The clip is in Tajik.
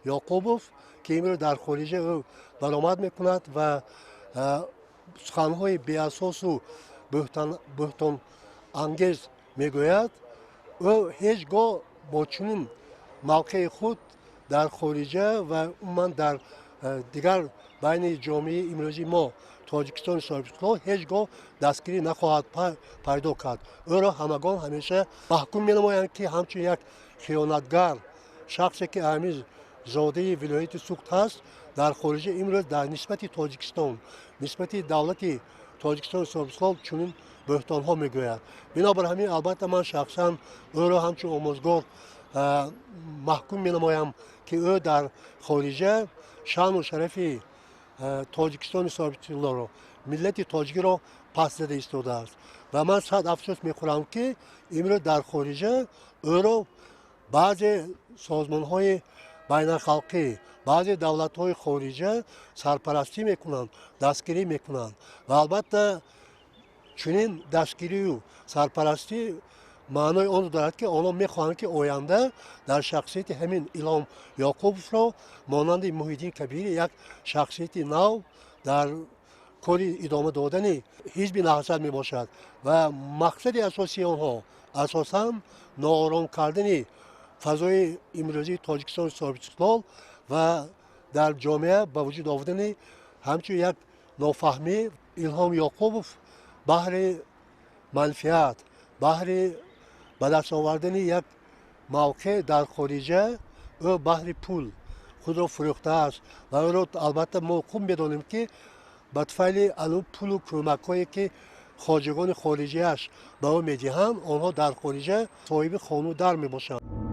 Ёқубов, ки имрӯз дар хориҷа ӯ баромад мекунад ва суханҳои беасосу буҳтонангез мегӯяд, ӯ ҳеҷ гоҳ бо чунин мавқеи худ дар хориҷа ва умуман дар дигар байни ҷомеаи имрӯзии мо, Тоҷикистони соҳибистиқлол, ҳеҷ гоҳ дастгирӣ нахоҳад пайдо кард. Ӯро ҳамагон ҳамеша маҳкум менамоянд, ки ҳамчун як хиёнатгар, шахсе ки ҳамин зодаи вилояти Суғд ҳаст, дар хориҷа имрӯз дар нисбати Тоҷикистон, нисбати давлати Тоҷикистони соҳибистиқлол чунин бӯҳтонҳо мегӯяд. Бинобар ҳамин, албатта, ман шахсан ӯро ҳамчун омӯзгор маҳкум менамоям, ки ӯ дар хориҷа шаъну шарафи Тоҷикистони соҳибистиқлолро, миллати тоҷикиро паст зада истодааст. Ва ман сад афсӯс мехӯрам, ки имрӯз дар хориҷа ӯро баъзе созмонҳои байналхалқӣ, баъзе давлатҳои хориҷа сарпарастӣ мекунанд, дастгирӣ мекунанд. Ва албатта, чунин дастгирию сарпарастӣ маънои онро дорад, ки онҳо мехоҳанд, ки оянда дар шахсияти ҳамин Илҳом Ёқубовро монанди Муҳиддин Кабирӣ як шахсияти нав дар кори идома додани ҳизби Наҳзат мебошад. Ва мақсади асосии онҳо асосан ноором кардани фазои имрӯзии Тоҷикистони соҳибистиқлол ва дар ҷомеа ба вуҷуд овардани ҳамчун як нофаҳмӣ. Илҳом Ёқубов баҳри манфиат, баҳри ба даст овардани як мавқеъ дар хориҷа, ӯ баҳри пул худро фурӯхтааст. Ва ӯро, албатта, мо хуб медонем, ки ба туфайли ану пулу кӯмакҳое, ки хоҷагони хориҷиаш ба ӯ медиҳанд, онҳо дар хориҷа соҳиби хону дар мебошанд.